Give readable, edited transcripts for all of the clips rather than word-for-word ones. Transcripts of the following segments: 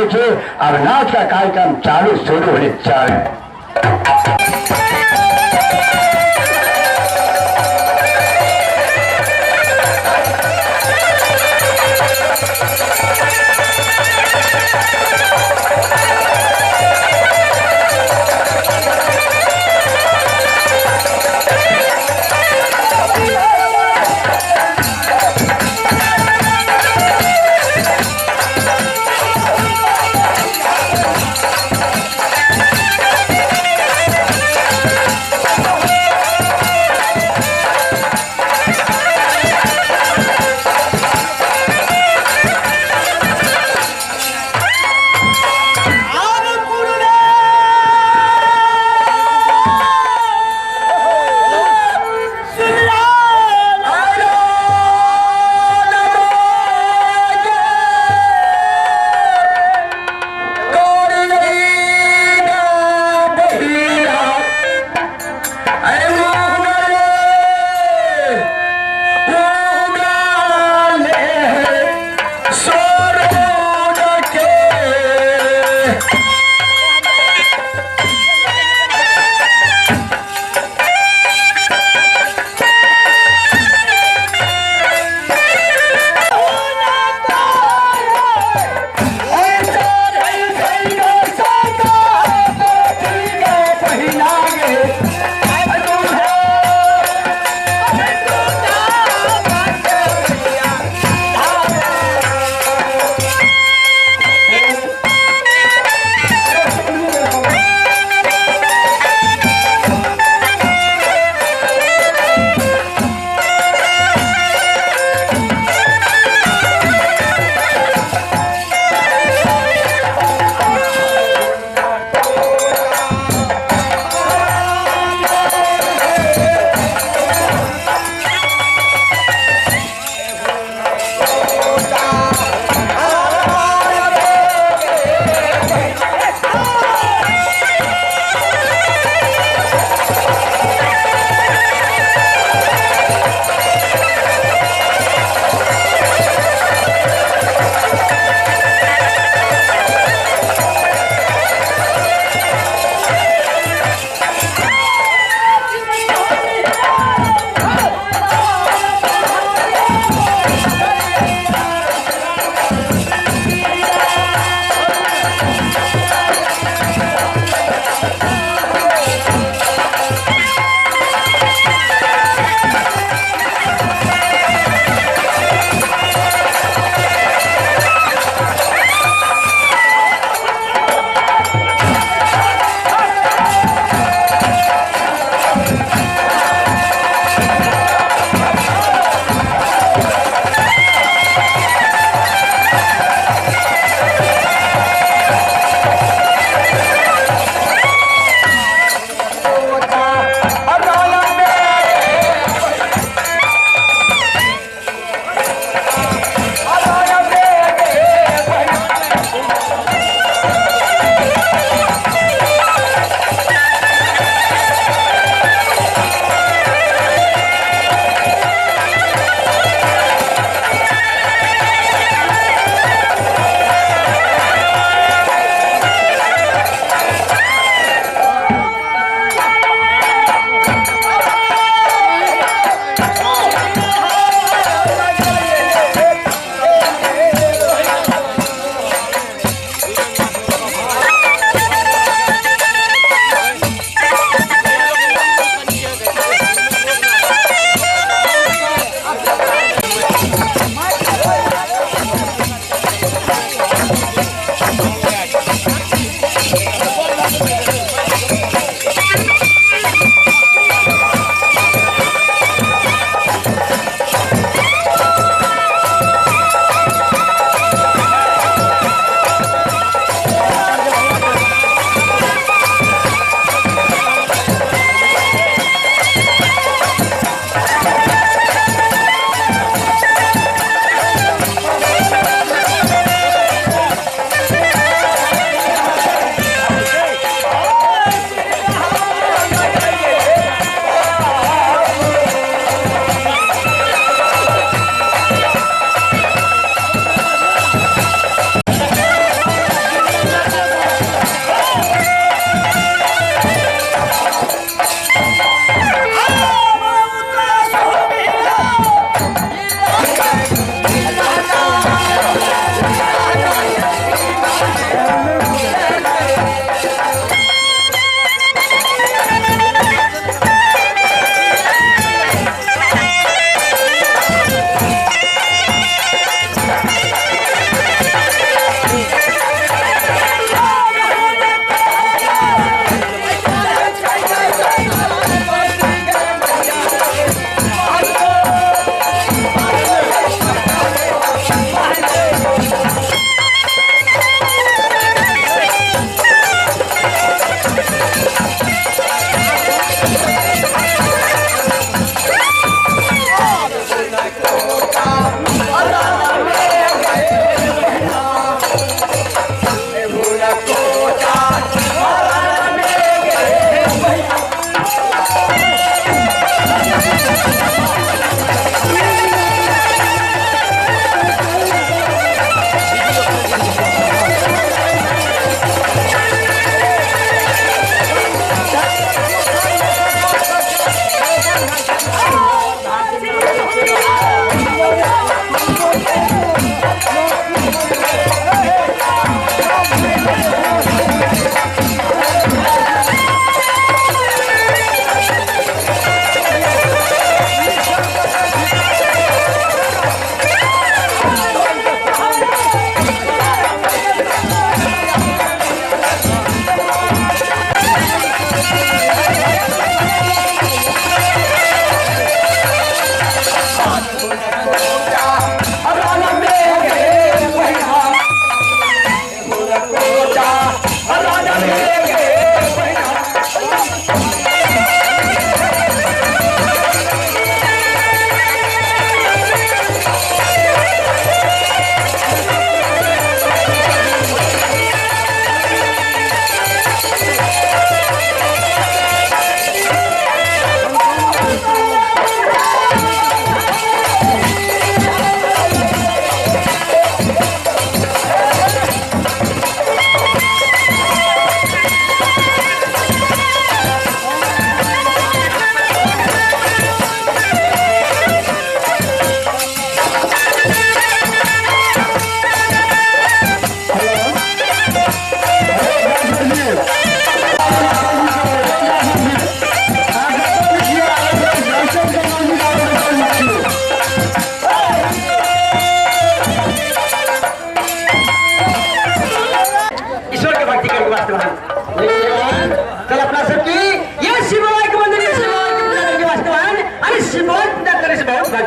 लीजिए। अब नाच का कार्यक्रम चालू शुरू होने जा रहा है।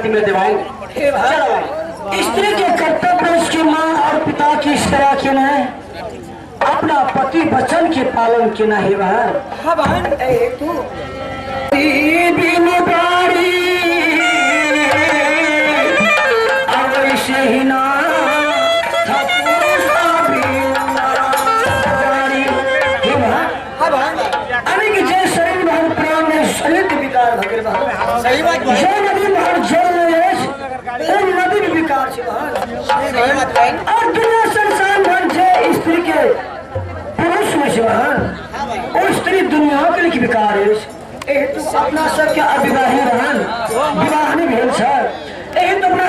शांति मिलते भाई। हे भाई, चलो भाई। स्त्री के कर्तव्य उसकी माँ और पिता की सेवा केना है, अपना पति वचन के पालन केना है बहन। हाँ बहन। ए तू बिन बारी अवश्य ही ना हे बहन। हाँ बहन। अनेक जे शरीर में प्राण में शरीर के विकार भऽ गेल बहन। सही बात बहन। जे नदी में जल नहि अछि ओ नदी में विकार छै बहन। सही बात बहन। और दुनिया संसार भर जे स्त्री के पुरुष में छै बहन, ओ स्त्री दुनिया के लिए विकार अछि। एहि हेतु अपना सबके अविवाही रहन, विवाह नहि भेल छै, एहि हेतु अपना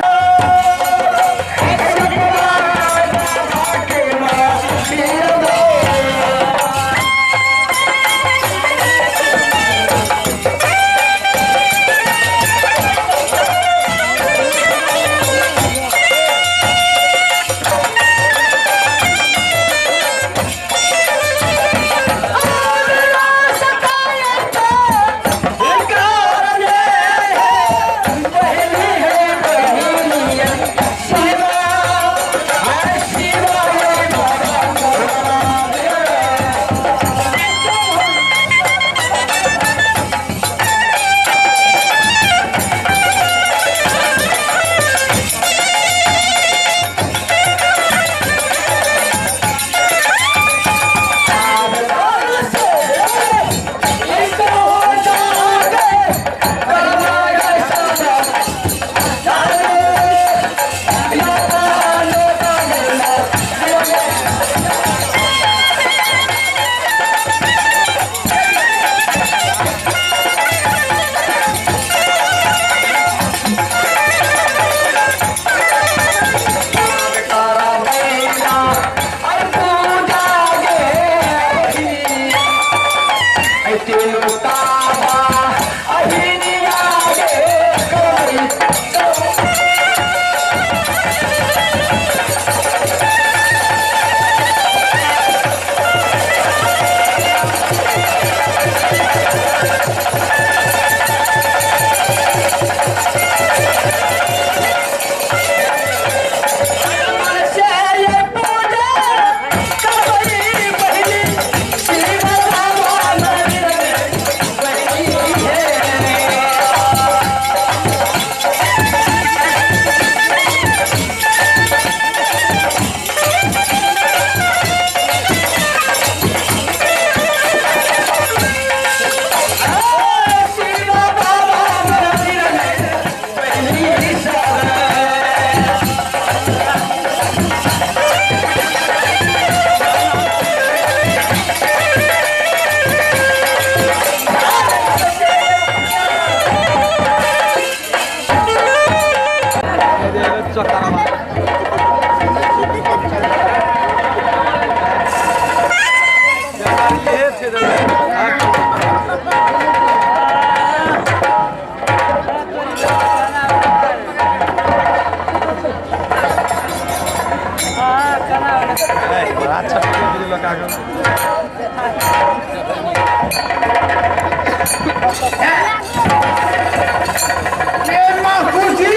ए मास्टर जी,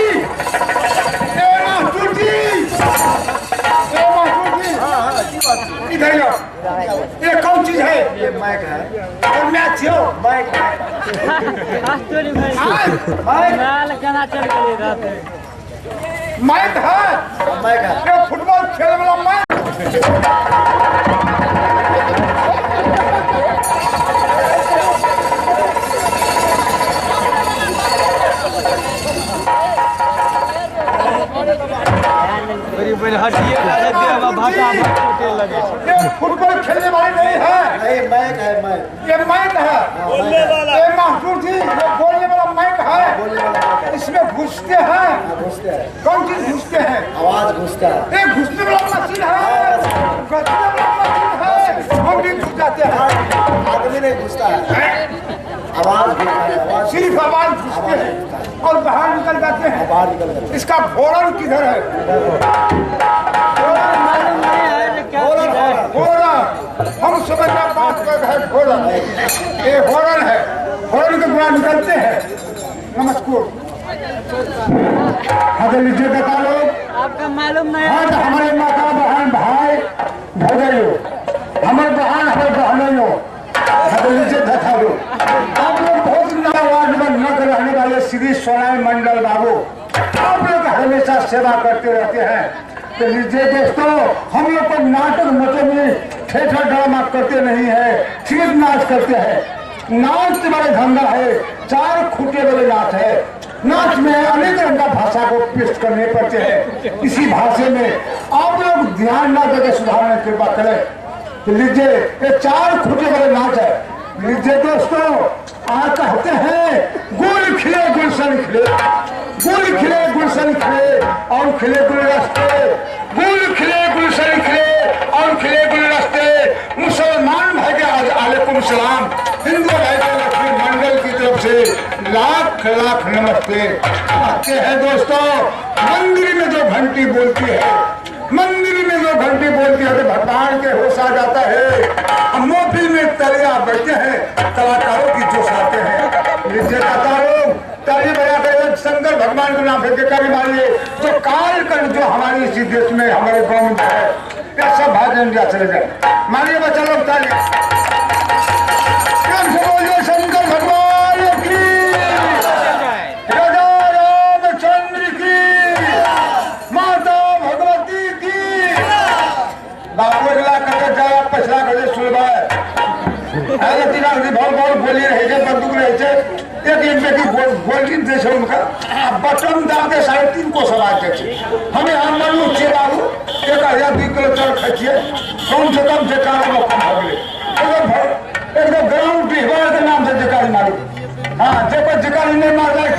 ए मास्टर जी, ए मास्टर जी। हाँ, की बात छै? इधर आओ। ये कौन चीज है? ये माइक है। और मैच हो। माइक। माइक। माइक है। माइक है। ये फुटबॉल खेल वाला माइक। ये फुटबॉल खेलने वाले नहीं है। नहीं, माइक है, माइक। ये माइक है। बोलने वाला। ये मास्टर जी, ये बोलने वाला माइक है। बोलने वाला माइक है। इसमें घुसते हैं। हाँ, घुसते हैं। कौन चीज घुसते हैं? आवाज घुसता है। ये घुसने वाला मशीन है, घुसने वाला मशीन है। हम भी घुस जाते हैं। आदमी नहीं घुसता है, आवाज घुसता है। आवाज, सिर्फ आवाज घुसते हैं और बाहर निकल जाते हैं। बाहर निकल जाते हैं। इसका फोरन किधर है? होरन, होरन। फोरन हम समझ में बात कर रहे हैं। फोरन, ये होरन है। होरन के द्वारा निकलते हैं। नमस्कार। हाँ तो लीजिए बता लोग। आपका मालूम नहीं। हाँ तो हमारे माता बहन भाई भौजाइयो, हमारे बहन हमारे बहनों, हाँ तो लीजिए धथा लो। आप लोग बहुत वार्ड में नक रहने वाले श्री सोनाई मंडल बाबू, आप लोग हमेशा सेवा करते रहते हैं। तो लीजिए दोस्तों, हम लोग को नाटक मचोमी थिएटर ड्रामा करते नहीं है, सिर्फ नाच करते हैं। नाच तुम्हारे धंधा है, चार खूटे वाले नाच है। नाच में अनेक रंग का भाषा को पेश करने पड़ते हैं। इसी भाषा में आप लोग ध्यान न देकर सुधारने की कृपा करें। तो लीजिए ये चार खूटे वाले नाच है। लीजिए दोस्तों, आ कहते हैं गुल खिले गुलशन खिले, गुल खिले गुलशन खिले और खिले गुल रस्ते, गुल खिले गुलशन खिले और खिले गुल रस्ते। मुसलमान भाई के आज अलैकुम सलाम, हिंदू भाई के लक्ष्मी मंडल की तरफ से लाख लाख नमस्ते। कहते हैं दोस्तों, मंदिर में जो घंटी बोलती है, मंदिर में जो घंटी बोलती है तो भगवान के होश आ जाता है। मोफिल में तलिया बैठते हैं, कलाकारों की जोश आते हैं। लोग ताली बजाकर शंकर भगवान के नाम से कभी मारिए। जो काल कर जो हमारी इसी देश में हमारे गाँव में है, ये सब भाग इंडिया चले जाए। मारिए बच्चा लोग ताली, बोलिए शंकर भगवान की, राजा रामचंद्र की, माता भगवती की। बाबू अगला कर जाए पछला कर सुनबा भर गोली रहे छै, बंदूक रहे छै, एक एक बेटी गोली दै छै उनका, आ बटन दाब के 3.5 कोस आवाज जाइ छै। हम यहाँ मरलू छियै बाबू, 1000 2 किलो चाउर खाइ छियै, कम से कम जयकार कम भऽ गेलै। एकदम ग्राउंड डिहबार के नाम से जयकारी मारू। हाँ, जब जयकारी नहीं मार रहा है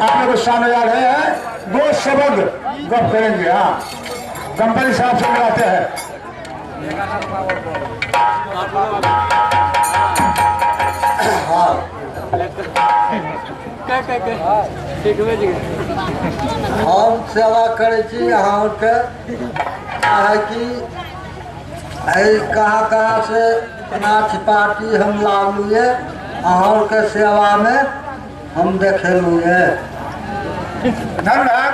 आप लोग सामने आ रहे हैं, दो शब्द गप करेंगे। हाँ, कंपनी साहब से मिलाते हैं। हाँ हम सेवा करै छी अहाँके, कि कहाँ कहाँ से नाच पार्टी हम लावलू ये, अहाँके सेवा में हम देखेलू ये। धन्यवाद।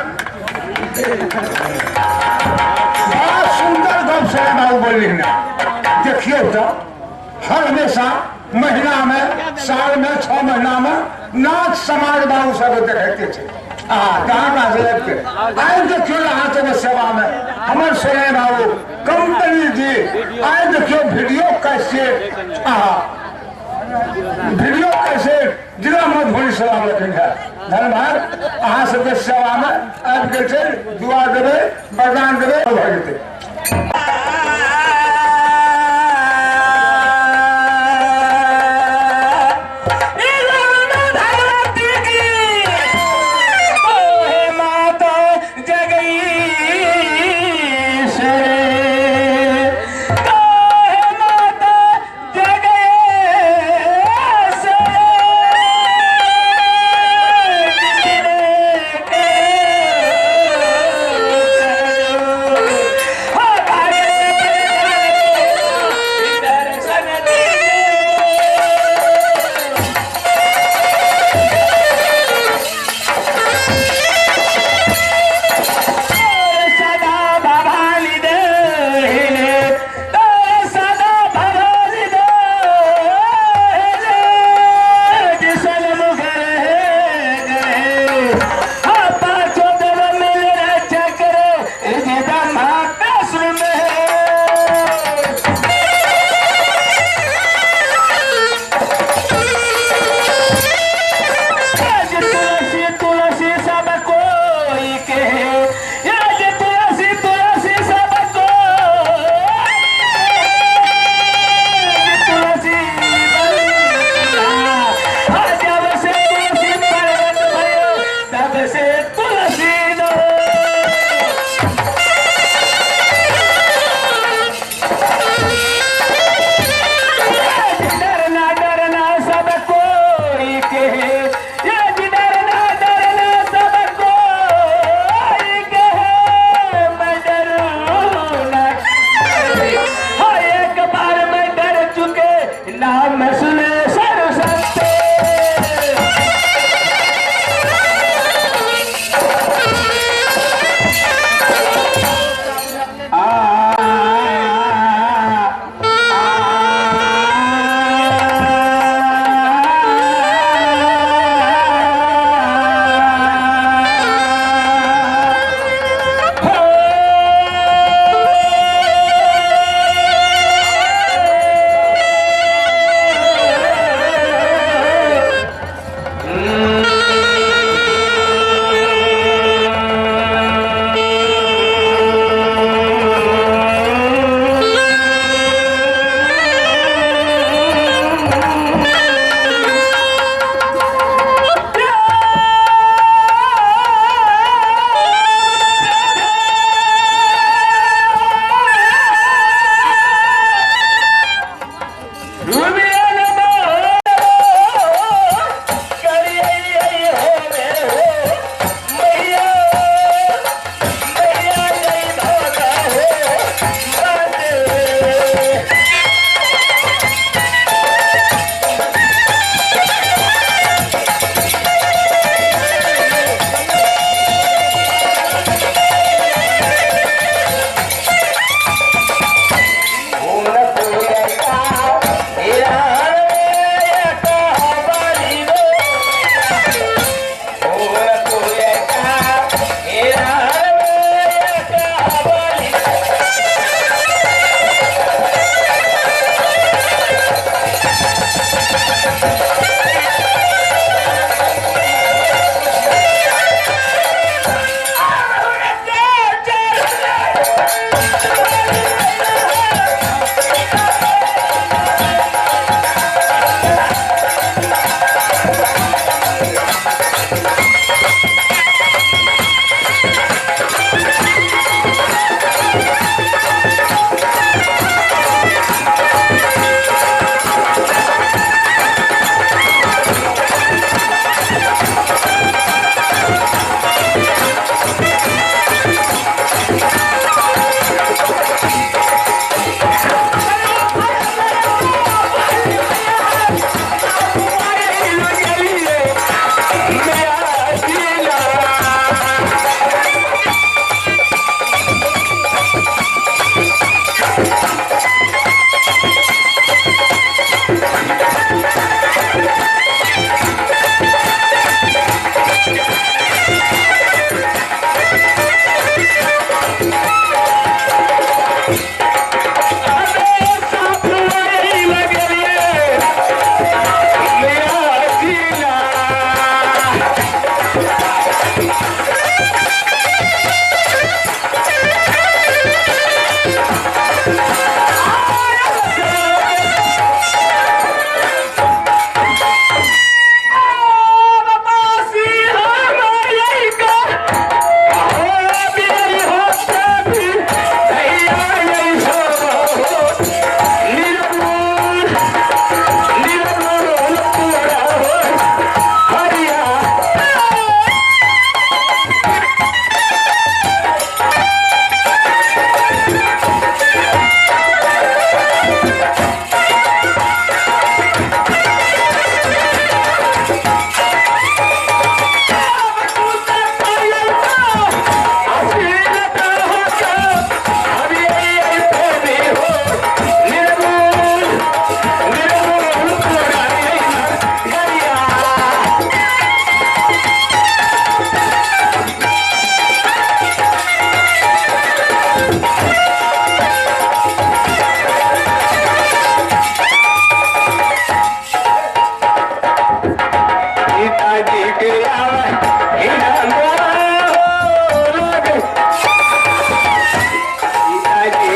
बड़ा सुंदर गप से बाबू बोली ना। देखियो तो हर हमेशा महीना में, साल में, 6 महीना में नाच समाज बाबू सब देखते छे। आ कहाँ कहाँ से लग के आए देखियो अहाँ सब सेवा में हमर सोने बाबू कंपनी जी आए देखियो वीडियो कैसेट, आहा वीडियो कैसेट जिला मधुबनी सलाम रखेंगे। धन्यवाद। अहाँ सबके सेवा में आबि गेल छै, दुआ देबै, वरदान देबै, भऽ जेतै।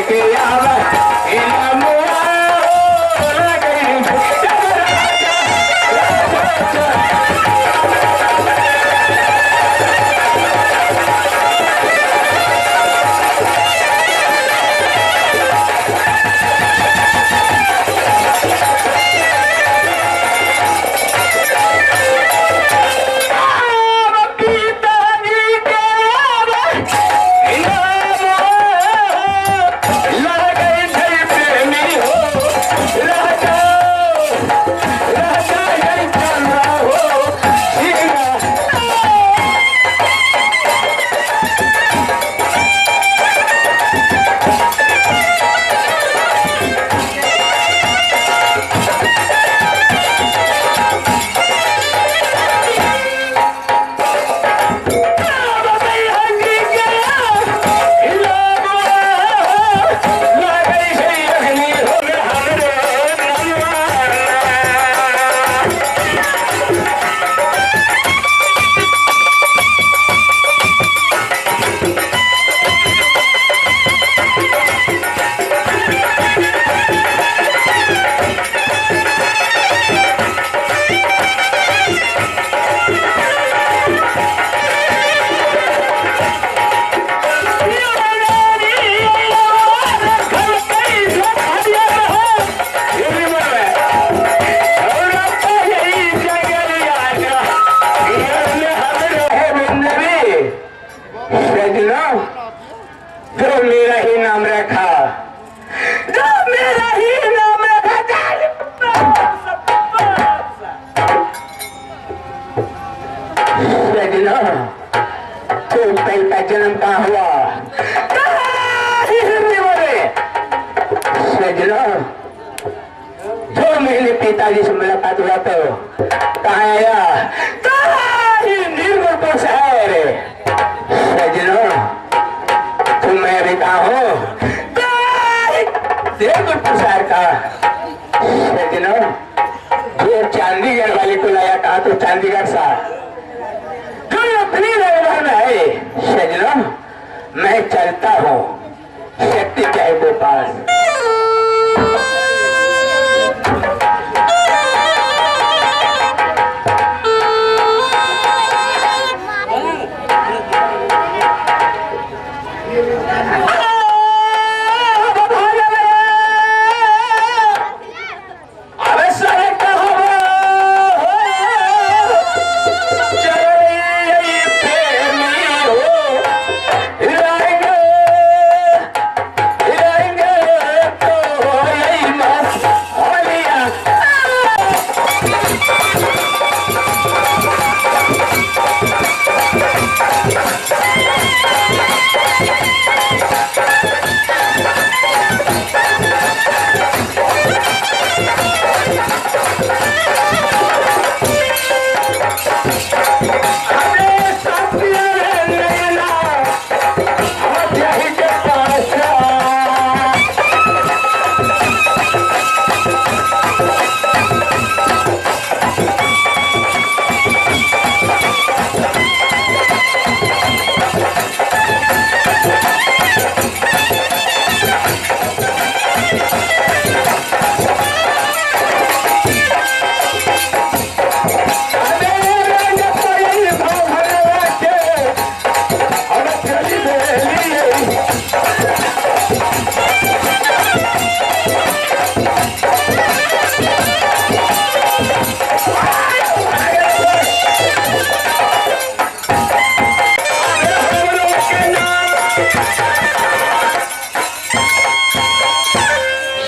के आवा इनामुआ लगई जो मेरा ही नाम रखा, जो मेरा ही नाम रखा। सजना, तो पहला जन्म कहाँ हुआ? सजना, जो मेरे पिताजी से मुलाकात हुआ तो कहाँ आया? निर्मलपुर शहर। सजना, तुम मैं अभी कहाँ हो? निर्मलपुर शहर का। सजना, जो चंडीगढ़ वाले को लाया कहा तो चंडीगढ़ सा जो अपनी दरबार में है। सजना, मैं चलता हूँ, शक्ति चाहे वो पास।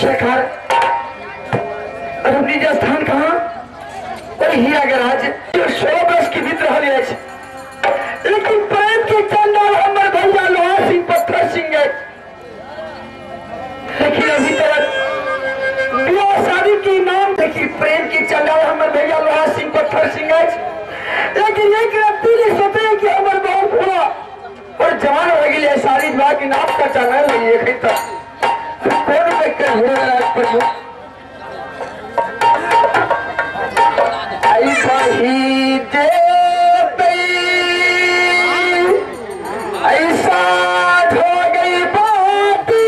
शेखर, निज स्थान कहाँ? और हीरा के राज जो 100 वर्ष के बीत रहा है, लेकिन प्रेम के चंडाल हमर भैया लोहा सिंह पत्थर सिंह है। लेकिन अभी तक विवाह शादी के नाम देखी प्रेम के चंडाल हमर भैया लोहा सिंह पत्थर सिंह है। लेकिन एक व्यक्ति ने सोचे कि हमर बहुत पूरा और जवान हो गई सारी विवाह के नाम का चंडाल नहीं है तक कौन व्यक्ति हीरा राज पर हो? ऐसा ही दे ऐसा हो गई बाती।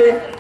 रहते।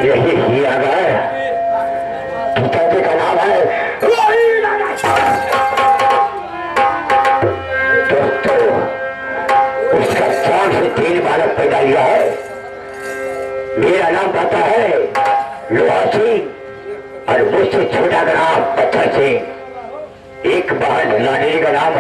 यही हीरागर पिताजी का नाम है दोस्तों। उसका चार से 3 बालक पैदा लिया है। मेरा नाम पता है लोहा सिंह और मुझसे छोटा का नाम पत्थर सिंह। एक बहन लाडेली का नाम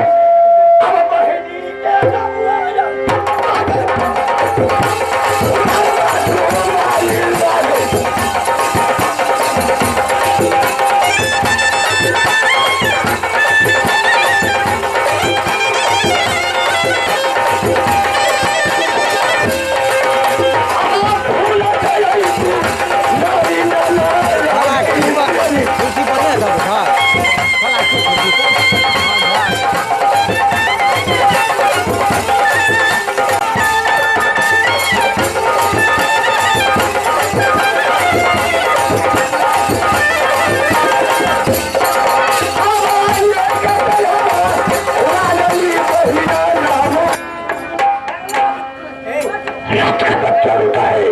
रात का बच्चा रोता है,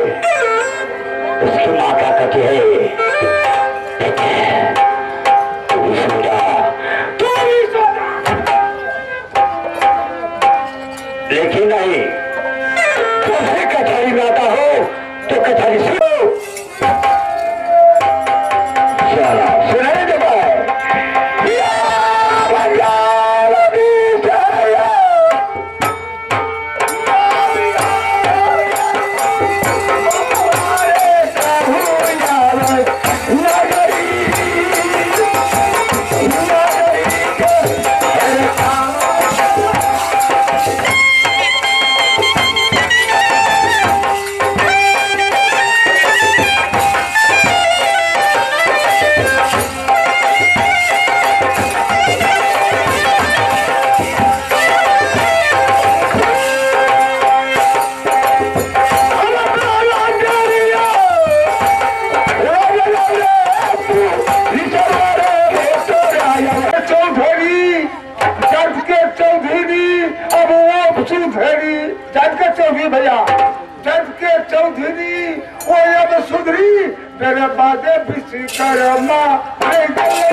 उसकी माँ क्या कहती है, तू भी सो जा, तू भी सो जा। लेकिन नहीं, तुझे कचहरी में आता हो तो कचहरी सुनो, सुनाई दे भाई। नगरी। तेरे बादे विश्वकर्मा रे गले।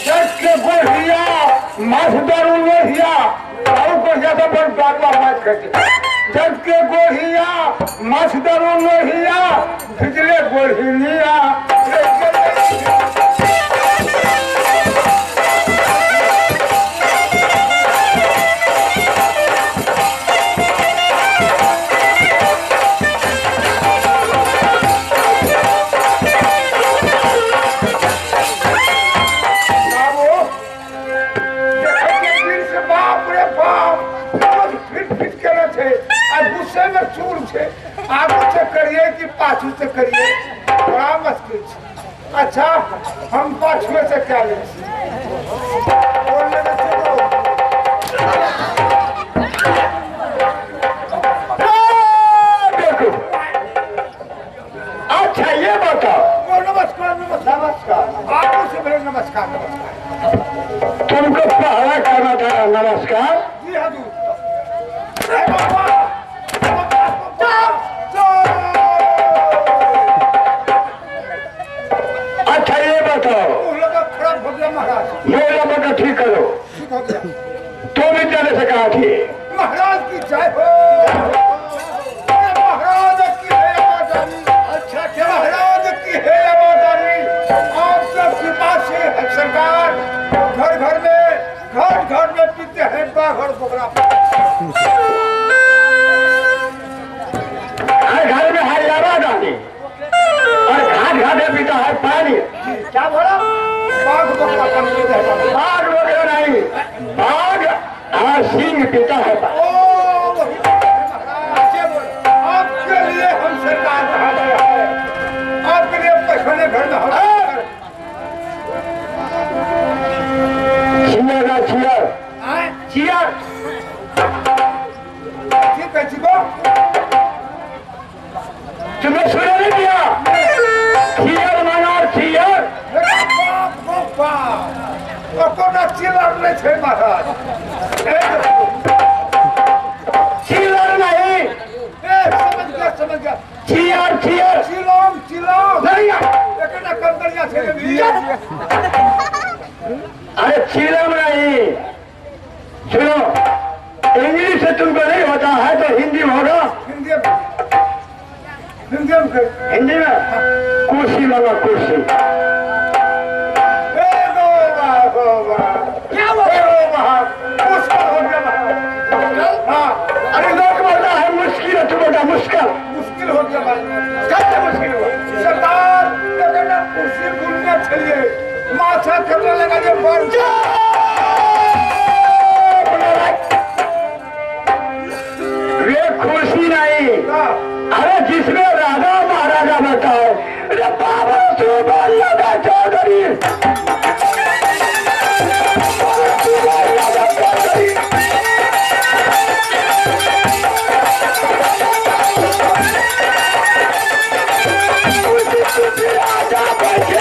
जग के गोहिया माछ दारू लोहिया और गोहिया तो बड़ बाबा माछ खाते। जग के गोहिया माछ दारू लोहिया भिजले गोहिनिया रे गले। बाबू देखै के दिन से बाप रे बाप रोज फिट फिट केने छै आ गुस्से में चूर छै। आगू से करिए कि पाछू से करिए बड़ा मुश्किल छै। अच्छा हम पाछुए से क्या ले छी। बोल लेने से तो देखो अच्छा ये बताओ। ओ नमस्कार नमस्कार नमस्कार आगू से मेरे नमस्कार नमस्कार। तुमको पहला करना था नमस्कार। जी हजूर। अरे बाबा बाबा जय। अच्छा ये बताओ मुँह लगा खराब हो गया महाराज। मुँह लगा ठीक करो। ठीक हो गया। तुम भी जाने से कहा थी महाराज की जय हो। अरे महाराज की है आबादारी। अच्छा क्या महाराज की है आबादारी। आप सब कृपा से है सरकार घर घर में घर घर में पीते हैं बाघ और बकरा। हर घर में है आबादारी और घाट घाट में पीता है पानी। क्या बोला? बाघ बकरा पानी पीते हैं। बाघ वगैरह नहीं, बाघ और सिंह पीता है पानी। ओ वही महाराज आपके लिए हम सरकार कहा गया है। आपके लिए पैखाने घर में हम चियर ना चियर आए चियर ठीक है जी को तुम्हें सुना नहीं दिया? चियर माना चियर। बाप गो बाप ओकोटा चिलर नहीं छे महाराज। ए चियर नहीं। ए समझ गया समझ गया। चियर चियर चिलम चिलम नहीं। एकटा कंदरिया छे भी। अरे चिलम नहीं। सुनो इंग्लिश से तुमको नहीं होता है तो हिंदी में होगा। हिंदी में हिंदी में हिंदी में कुर्सी मांगा कुर्सी। ए गो बा गो बा क्या हुआ? ए गो बा मुश्किल हो गया महाराज। हाँ अरे लोग बोलता है मुश्किल है, तू बोलता मुश्किल। मुश्किल हो गया भाई। कैसे मुश्किल हुआ सरदार? एकटा कुर्सी गुलने छलिए माथा करने लगा जे बढ़ जा। वे कुर्सी नहीं। अरे जिसमें राजा महाराजा बैठा है। अरे बाबा सुबह चौधरी राजा बैठे।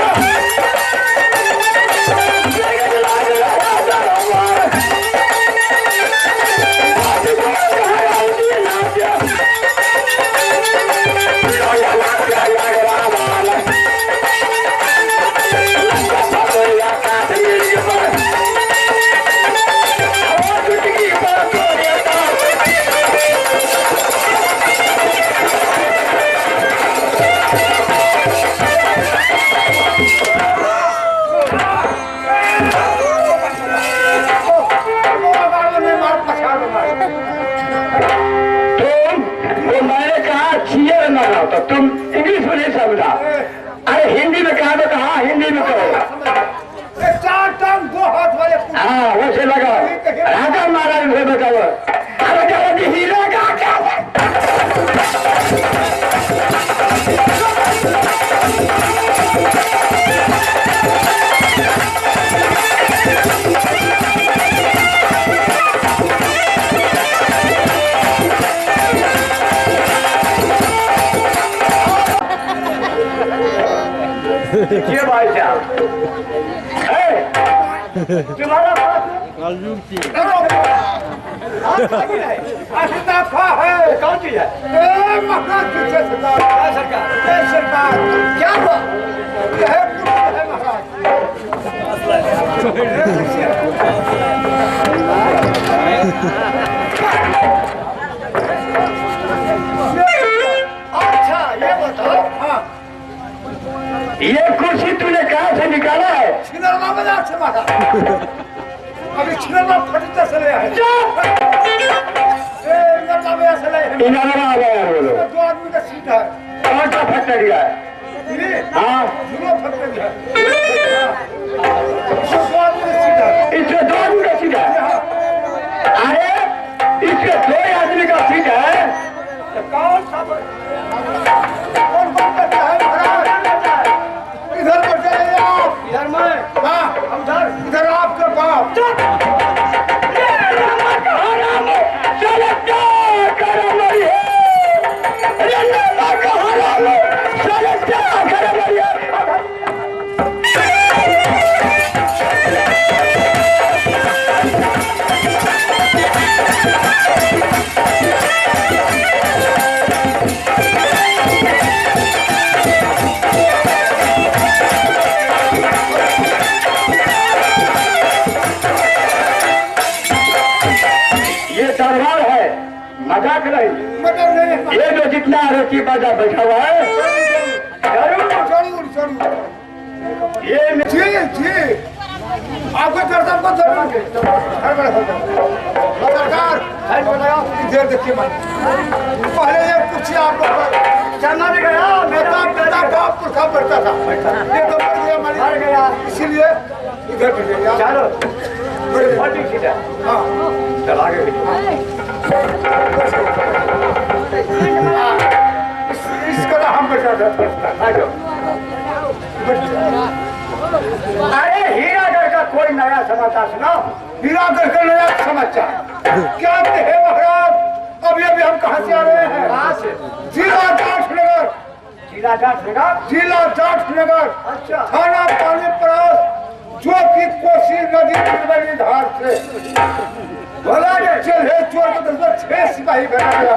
तुम वो मैंने कहा चीयर मारा तो तुम इंग्लिश में नहीं समझा। अरे हिंदी में कहा तो कहा हिंदी में कहो। चार टांग दो हाथ वाले। हाँ वैसे लगाओ राजा महाराज से बताओ। अरे जब हीरा का क्या जाओ। तुम्हारा बाप है कौन चीज है? महाराज सरकार, सरकार क्या हुआ? यह है महाराज। अच्छा ये बताओ, हाँ, ये कुर्सी तूने कहाँ से निकाला है? छिनरवा बाजार से महाराज। अभी छिनरवा फटीचा से ले आए। इनरवा बाजार से लाए हैं। इनरवा बाजार बोलो। दो आदमी का सीट है। कौन सा फैक्ट्री है? हाँ, दोनों फैक्ट्री है। इसमें दो आदमी का सीट है। इसमें दो आदमी का सीट है? अरे इसमें दो आदमी का सीट है। तो कौन सा कौन कौन करता है महाराज? इधर बैठ जाइए आप। इधर मैं? हाँ, उधर। इधर आपके बाप। ये दरबार है, मजाक नहीं। मतलब नहीं। ये जो जितना आरोपी बाजा बैठा हुआ है, जरूर जरूर जरूर ये जी जी आपके दर्शन को जरूर। सरकार इधर देखिए, पहले ये कुर्सी आप लोग चलना नहीं गया। मेरा पिता बाप पुरखा बैठता था, ये तो मर गया, मर गया, इसीलिए इधर बैठ गया। चलो हाँ चल आगे। इसका हम बैठा था। अरे हीरागढ़ का कोई नया समाचार सुनाओ। हीरागढ़ का नया समाचार क्या है महाराज? अभी अभी हम कहाँ से आ रहे हैं? कहाँ से? जिला जाटनगर। जिला जाटनगर? जिला जाटनगर। अच्छा। थाना पानी पड़ोस, जो कि कोसी नदी त्रिवेणी धार से बोला चले चोर के तरफ 6 सिपाही भेजा गया।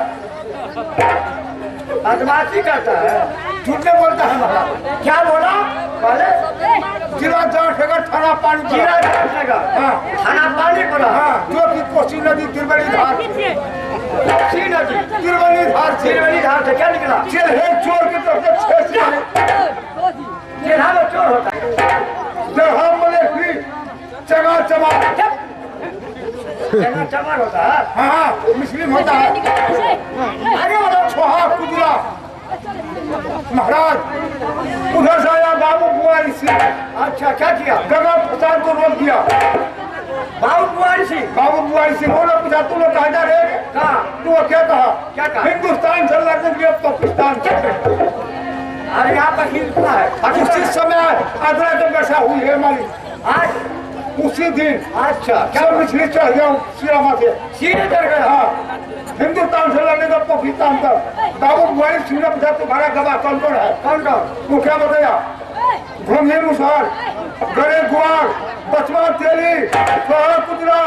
बदमाशी करता है, झूठे बोलता है महाराज। क्या बोला पहले? जिला जाटनगर थाना पानी। जिला जाटनगर, हाँ, थाना पानी पड़ा, हाँ, जो कि कोसी नदी त्रिवेणी धार, कोसी नदी त्रिवेणी धार से, त्रिवेणी धार से क्या निकला? चेल्हे चोर की तरफ से 6 सिपाही। चेल्हा में चोर होता है। चेल्हा बोले कि चमा चमा, चना चमार होता है। हाँ, मुस्लिम होता है। अरे बोलो छोहा कुदरा महाराज। उधर से आया बाबू बुआरी सिंह। अच्छा क्या किया? गंगा प्रसाद को रोक दिया। बाबू बुआरी सिंह? बाबू बुआरी सिंह वो लोग पूछा तुम लोग कहाँ जा रहे हैं? कहाँ? तू क्या कहा? क्या कहा? हिंदुस्तान से लड़ने के लिए पाकिस्तान। अरे यहाँ पर हिंदुस्तान है। उसी समय आगरा की वर्षा हुई है हमारी आज उसी दिन। अच्छा क्या मछली चढ़ गया सीरामा से? सीधे चढ़ गया। हाँ, हिंदुस्तान से लड़ने का पाकिस्तान तक। बाबू बुआरी सिंह ने पूछा तुम्हारा गवाह कौन कौन है? कौन कौन? वो क्या बताया? घोंघे मुसहर, गरे गुआर, बचवा तेली, सोहर कुदरा,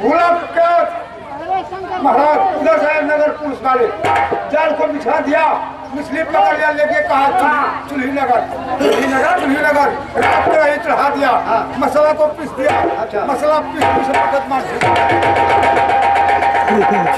भूला कैच। महाराज उधर से नगर पुलिस वाले जाल को बिछा दिया, मछली पकड़ लिया, लेके कहा चूल्ही नगर, चूल्ही नगर, चूल्ही नगर रात में ही चढ़ा दिया, मसाला को पीस दिया। अच्छा। मसाला पीस पीस मुकदमा। Yeah.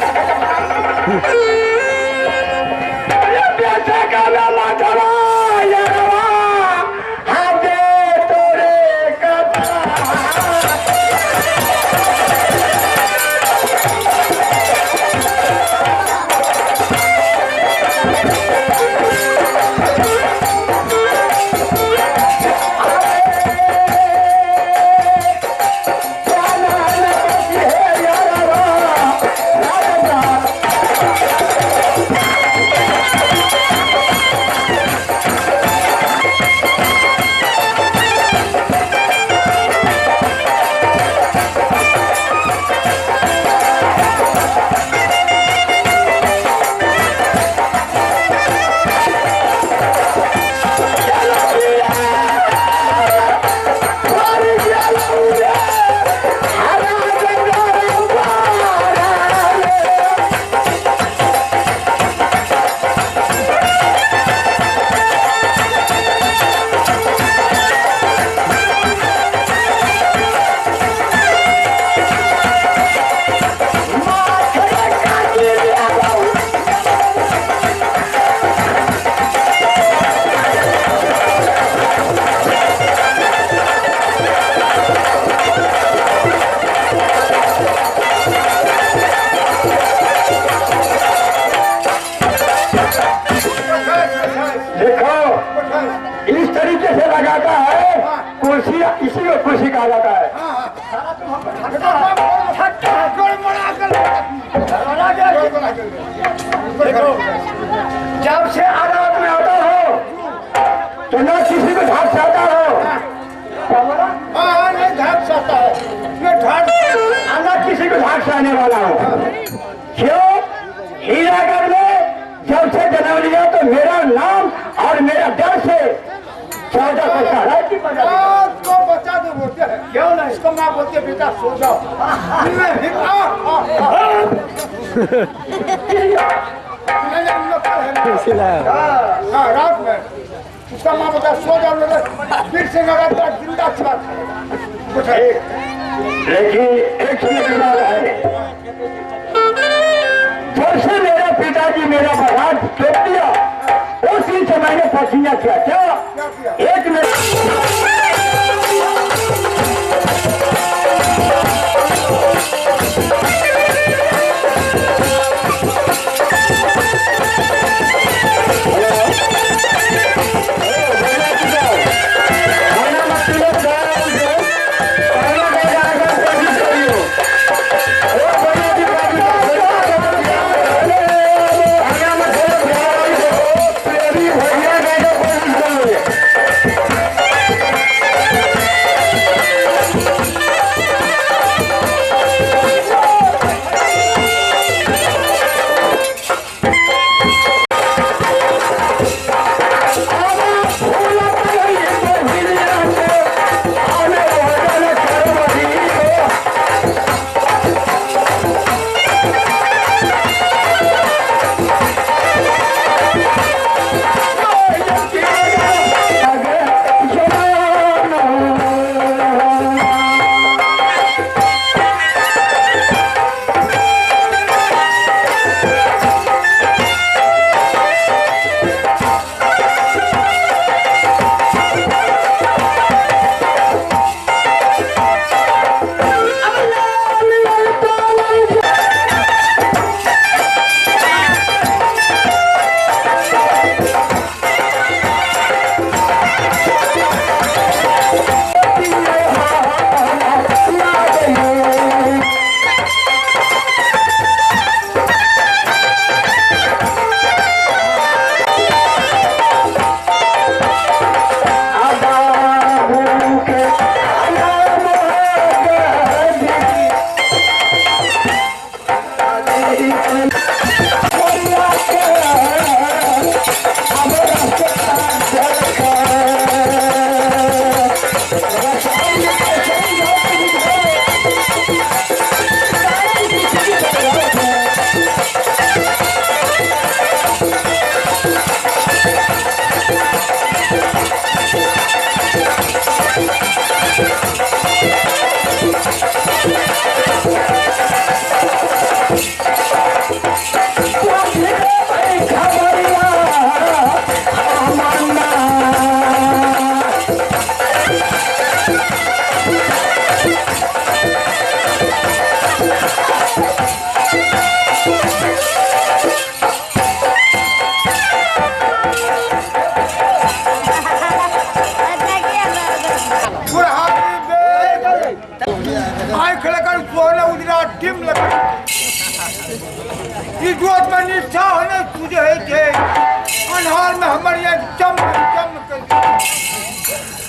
कहा जाता है। देखो, जब से अदालत में आता हो तो न किसी को झाड़ से आता हो, न किसी को झाड़ से आने वाला हो। क्यों? हीरागढ़ में जब से जन्म लिया तो मेरा नाम और मेरा डर से 14 पैसा को बचा दो बोलते हैं। क्यों नहीं? इसको माँ बोलती है बेटा सो जाओ। हाँ, रात में उसका माँ बोलता है सो जाओ, फिर से जिंदा छुआ। लेकिन एक समय की बात है, जब से मेरे पिताजी मेरा बगान तोड़ दिया उस दिन से मैंने पसीना किया। क्या एक मेरा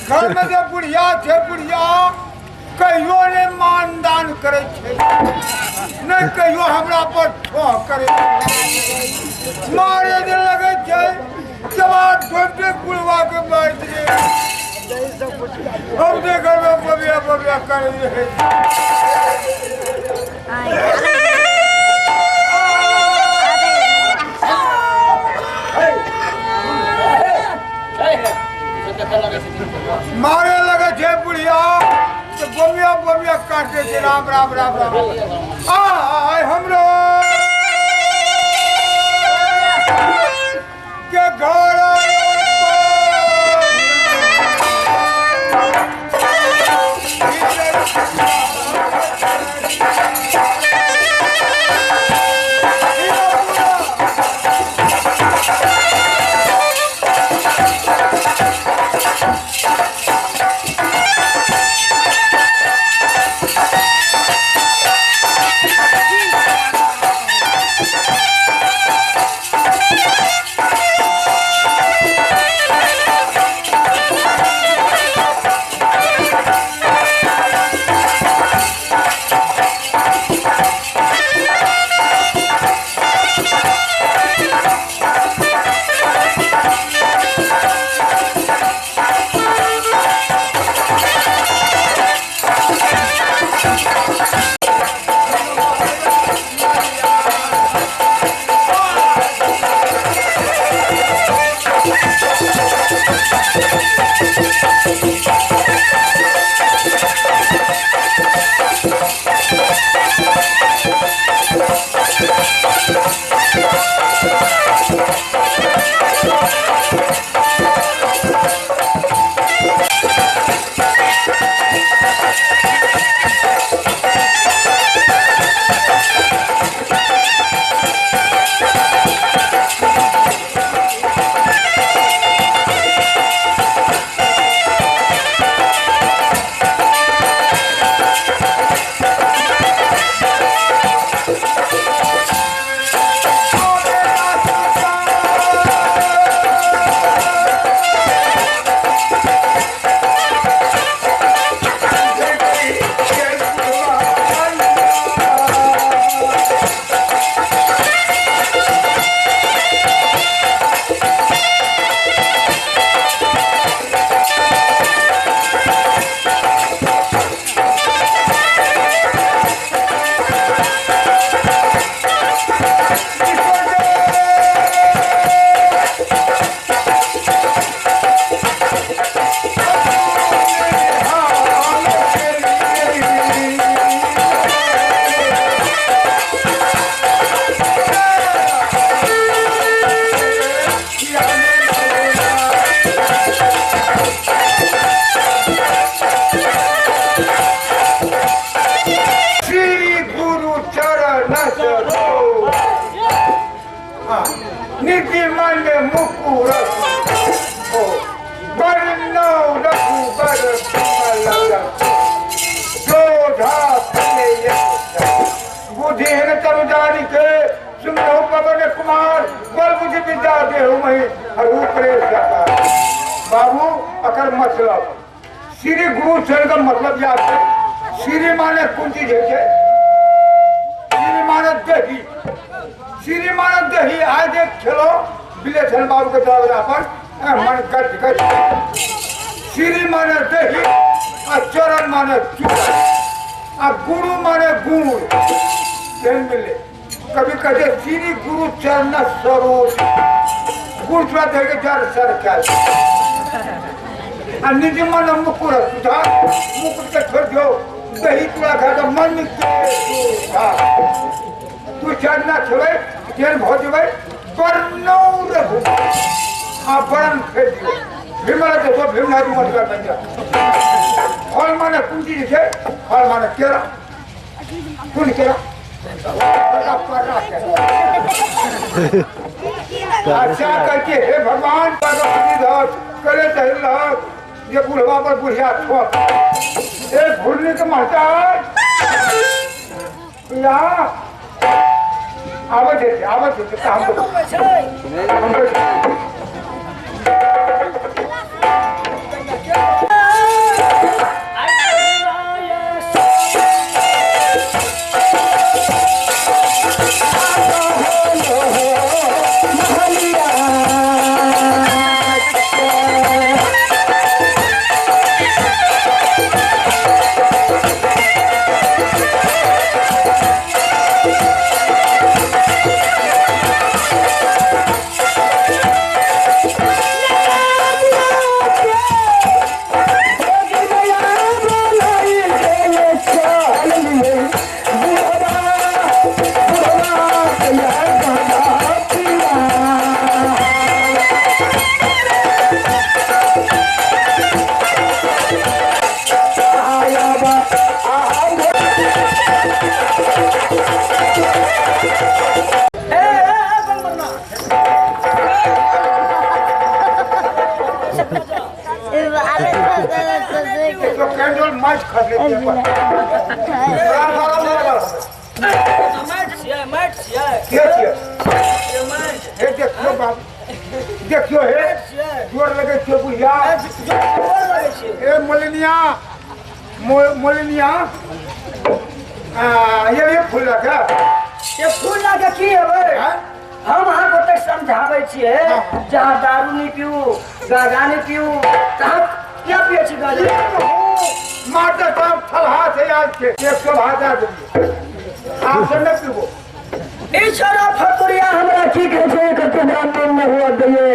घर में जो बुढ़िया छे बुढ़िया कहियो ने मानदान करे छे, नहीं कहियो हमरा पर ठोह करे, मारे जे लगे छे जवाब ढोटे बुढ़वा के मार दिए। हम जे घर में बबिया बबिया करे रहे। मारे लगे छे बुढ़िया तो बमिया बमिया काटे छे। राम राम राम राम। आय हमरो के घर पवन कुमार बल बुद्धि विद्या देहु मही रूप रे बाबू अकर मतलब श्री गुरु चरण का मतलब याद है। श्री माने कोन चीज होइ छै? श्री माने दही। श्री माने दही। आज जे खेलो बिलेछन बाबू के दरवाजा पर मन गट गट। श्री माने दही आ चरण माने चूड़ा आ गुरु माने गुण। तेल मिले कभी कहते श्री गुरु चरण सरोज गुरु चूड़ा दे के जर सर क्या आ निज मन मुकुर सुधा मुकुट के छोड़ दो दही चूड़ा खा के मन के तू चढ़ना छोड़े तेल भो जेबै बर्नौर आ बरन फेर दियो भीमला देखो भीमला मत कर बन जा। फल माने कोन चीज छै? फल माने केरा। कोन केरा? अच्छा कहके हे भगवान करे रहत ये बुढ़वा पर बुढ़िया ठोक ए भुरनी के मास्टर या आवे छै आवे छै त हम तो कैंडल माच खा लेते हैं। देखियो बाप देखियो हे जोर लगे छियो बुढ़िया ए मोलिनिया मोलिनिया ये फूल लगा ये फूल लगा की हेबै? हम अहाँ गोटे समझाबै छियै जहाँ दारू नहीं पीऊ गाजा नहीं पीऊ तहाँ क्या पिए छी गाजा? माता साहब फलहा से आज के एक सौ भाजा देलियै आप से नहीं पीबो। ई छोरा फतुरिया हमरा की कहै छै एकर हमरा मन में हुआ दैये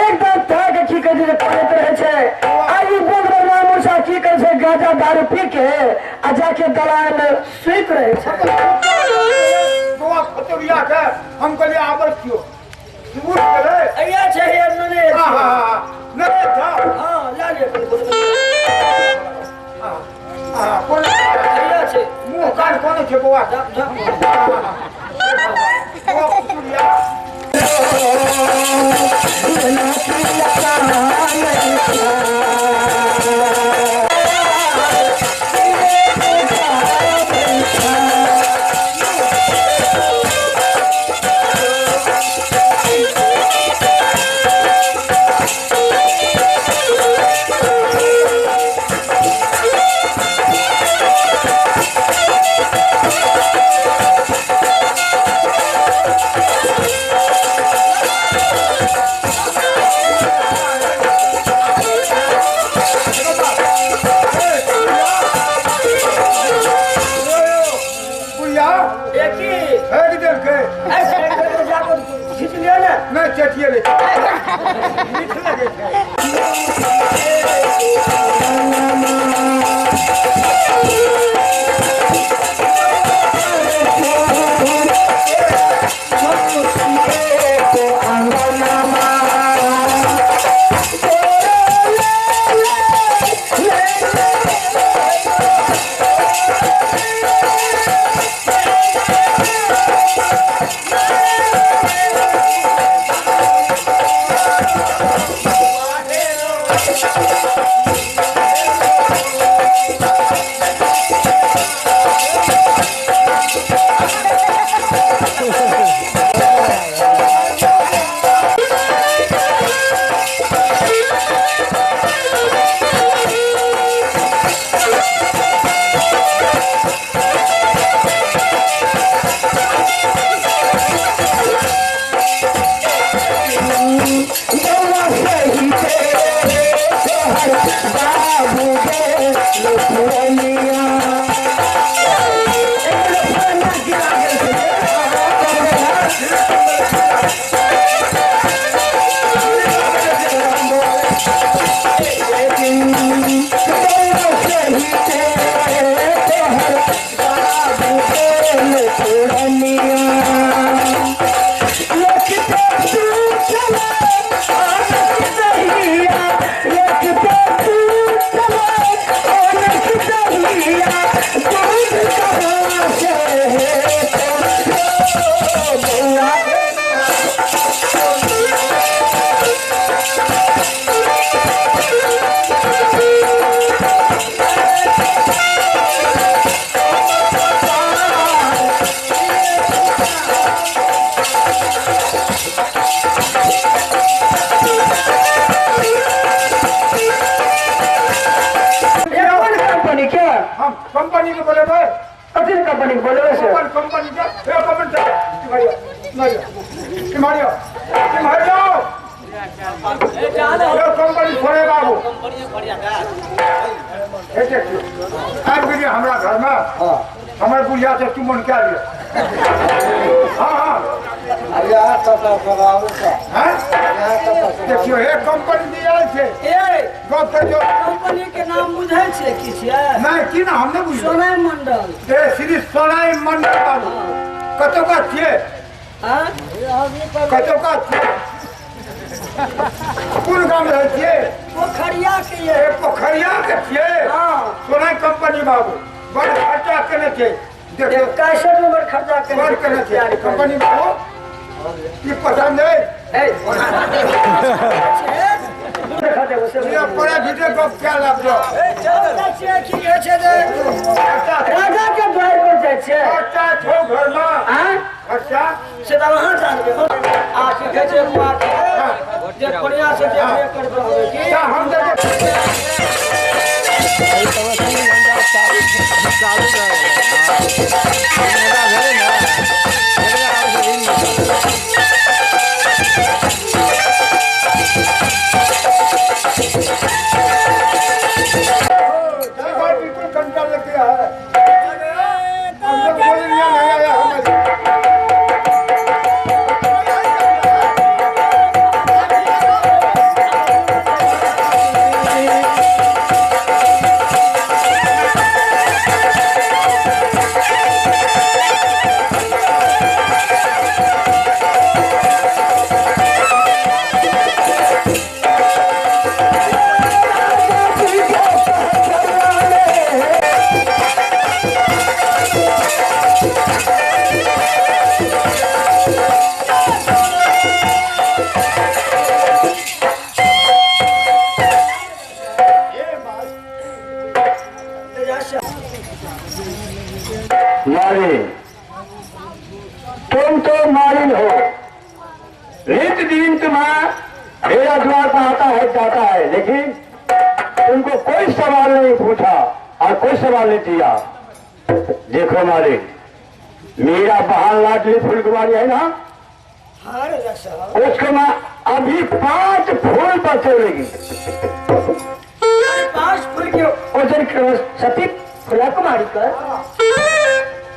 एकदम था के की कहै छै करैत रहै छै। आ ई बोल मूसा की कहै छै गाजा दारू पी के आ जाके दलान में सुति रहै छै। बौआ फतुरिया के हम कहलियै आबै छियौ उठ गेलै। अइया छै हे नने नहि था। हां ला ले हां कोन अइया छै मुंह कान कोन छै बौआ? बौआ फतुरिया कोन कंपनी के? हम कंपनी के बोलेबै। कथी कंपनी के बोलेबै से? अपन कंपनी के। हे कंपनी से मारियो मारियो मारियो मारियो। ये कंपनी छोड़े बाबू। हे देखियो आबि गेलियै हमरा घरमे। हमर बुढ़िया से चुमन कए लिअ। हाँ हाँ यहाँ कतऽ सब आबू तऽ। हैं? यहाँ कतऽ सब? देखियो हे कंपनी दियल छै। ए गप करियौ। कंपनी के नाम बुझै छियै की छियै? नहि की ना हम नहि बुझबै। सोनाई मंडल। ए श्री सोनाई मंडल बाबू कतौका छियै? हाँ? कतौका छियै? कोन गाम रहै छियै? पोखरिया के ए ये। पोखरिया के छियै? हाँ। सोनाई कंपनी बाबू बड़ खर्चा केने छै। देखियौ कैसे नंबर खर्चा केने? बड़ केने छै कंपनी बाबू। की पसंद है? देखा देबो से। ये पड़ा भीतर गप क्या लागलो? छियै की कहै छै जे खर्चा राजा के द्वार पर जाइ छियै। खर्चा छौ घरमा। आँय? खर्चा से तऽ अहाँ जानबै। आ की कहै छै बुआ के जे बढ़िआँ से देख करबै की? तऽ हम देखै सरकार बिल्कुल कंट्रोल लग गया है। हम लोग बोल नहीं आया हमारे। मालिन तुम तो मालिन हो, नित दिन तुम्हारा मेरा द्वार पर आता है जाता है, लेकिन तुमको कोई सवाल नहीं पूछा और कोई सवाल नहीं दिया। देखो मालिन, मेरा बहन लाडली फूल कुमारी है ना, हाँ राजा साहब। उसको मैं अभी 5 फूल पर तोड़ेगी। 5 फूल के उस दिन सती फुला कुमारी कर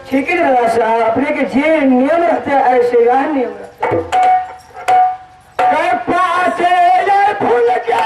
ठीक है राजा साहब, अपने के जे नियम रहते हैं ऐसे वह नियम रहते हैं। पाँच ये फूल क्या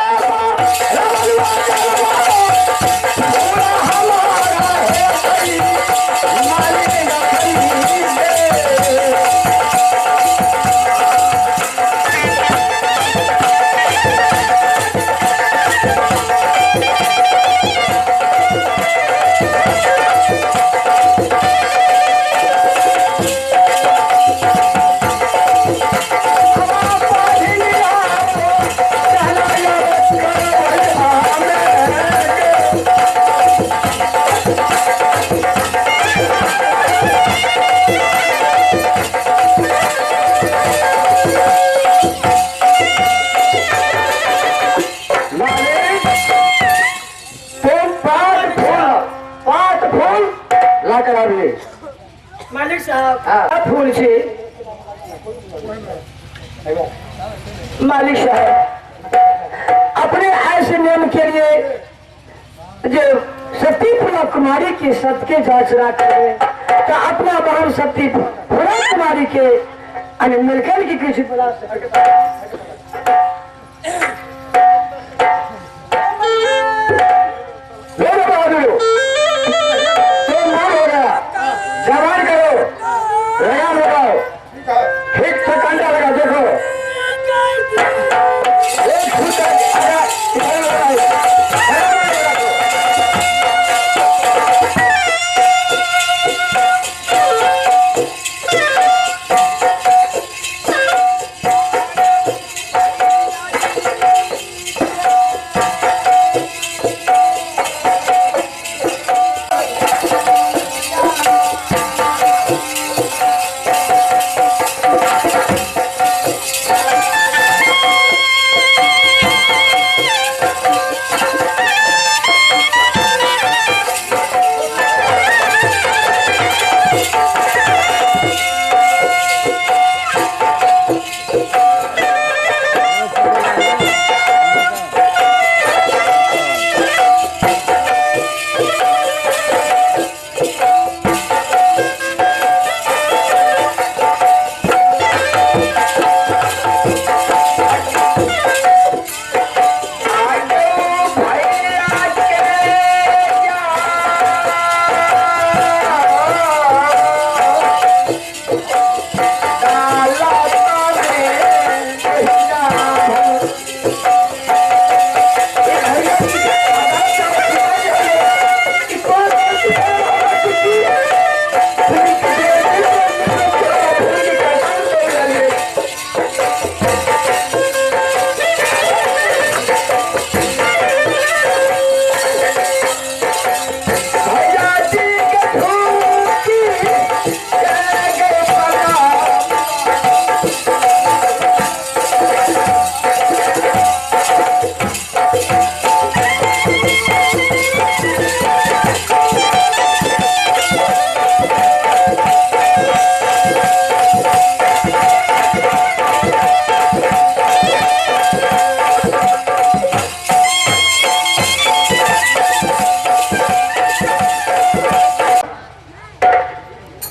हमारा है तुम 5 फूल ला कर आबिए। मालिक साहब। हाँ, फूल से मालिक साहब अपने ऐसे नियम के लिए जो सती फूला कुमारी के सत्य के जांच ना करे तो अपना बहन सती फूला कुमारी के અને मिलकर की किसी बुला सके। मेरे बहादुर तो मान हो गया, जवान करो, लगाम लगाओ, ठीक से कंधा लगा, देखो एक फुट आगा इधर लगाओ, बराबर लगाओ।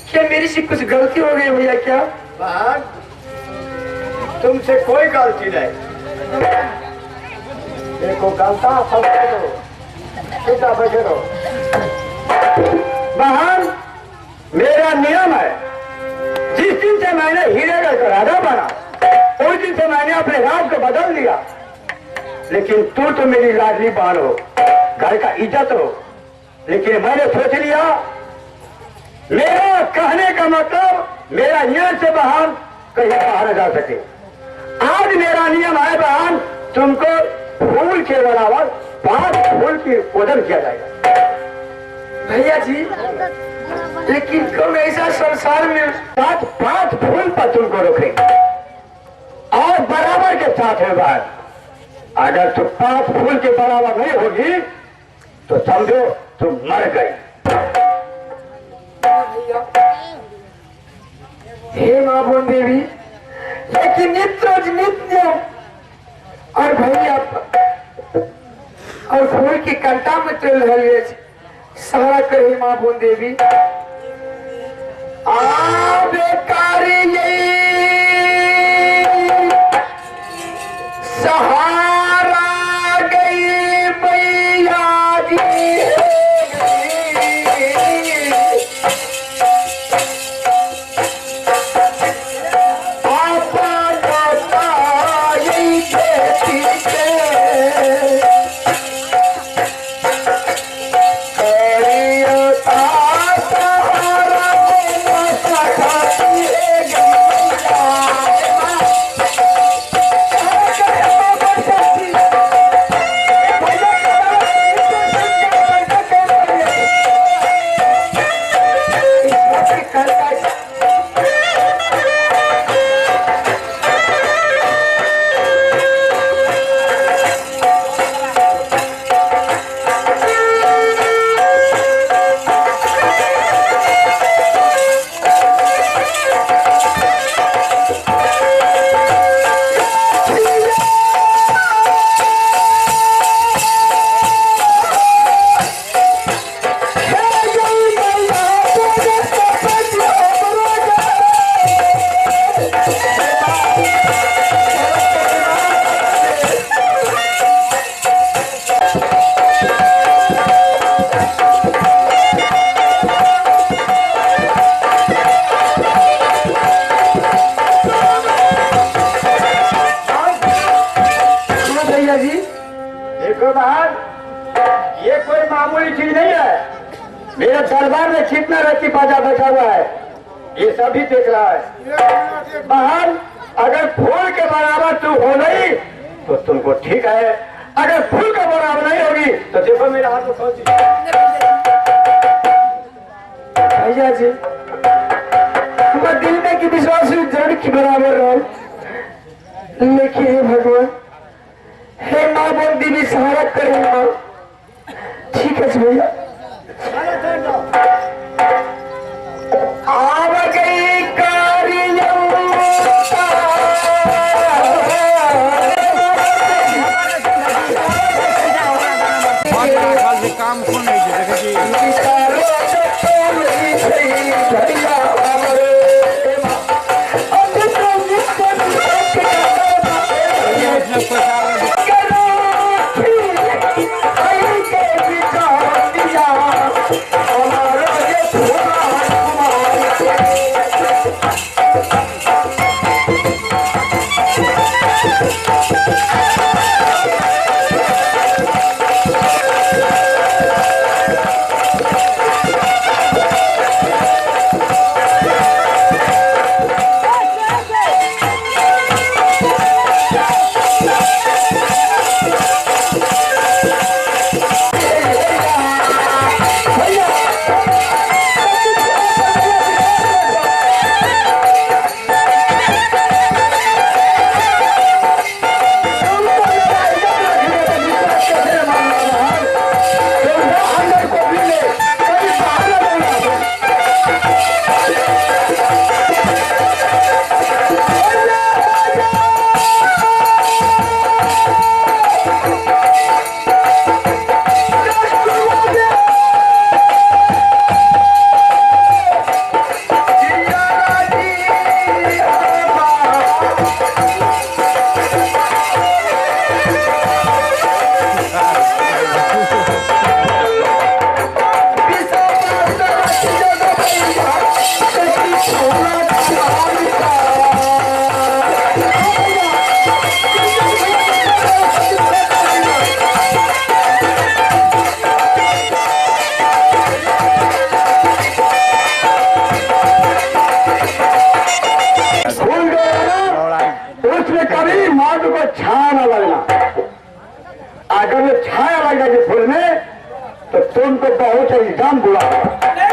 क्या मेरी से कुछ गलती हो गई भैया? क्या बहन, तुमसे कोई गलती नहीं। देखो गलता समझ दो, सीधा बैठे रहो। बहन, मेरा नियम है, जिस दिन से मैंने हीरेगढ़ का राजा बना उस दिन से मैंने अपने राज को बदल दिया। लेकिन तू तो मेरी लाडली बहन हो, घर का इज्जत हो, लेकिन मैंने सोच लिया, मेरा कहने का मतलब मेरा नियम से बहन कहीं बाहर जा सके। आज मेरा नियम है बहन, तुमको फूल के बराबर 5 फूल की वजन किया जाएगा। भैया जी, लेकिन कौन ऐसा संसार में 5 फूल पर तुमको रोकेंगे और बराबर के साथ है बहन। अगर तुम 5 फूल के बराबर नहीं होगी तो समझो तुम मर गई। हे माँ बोल देवी, लेकिन नित्य रोज नित्य और भैया और फूल की कंटा में चल रही है, सहारा करे माँ बोल देवी। आबेकारी सहारा गई मैया जी, कोई मामूली चीज नहीं है। मेरे दरबार में कितना रत्ती बाजा बैठा हुआ है ये सभी देख रहा है। बहन अगर फूल के बराबर तू हो नहीं तो तुमको ठीक है, अगर फूल के बराबर नहीं होगी तो देखो मेरे हाथ में कौन सी। भैया जी हमारे दिल में की विश्वास जड़ के बराबर रहो, लेकिन हे भगवान हे माँ बोल दीदी सहारा करें माँ। ठीक है भैया आव गई काम कोन होइ छै देखै छी। भूल गए ना, उसमें कभी मौत को छाया न लगना। अगर वो छाया लग जाएगी फूल में तो तुमको बहुत एकदम बुरा होगा।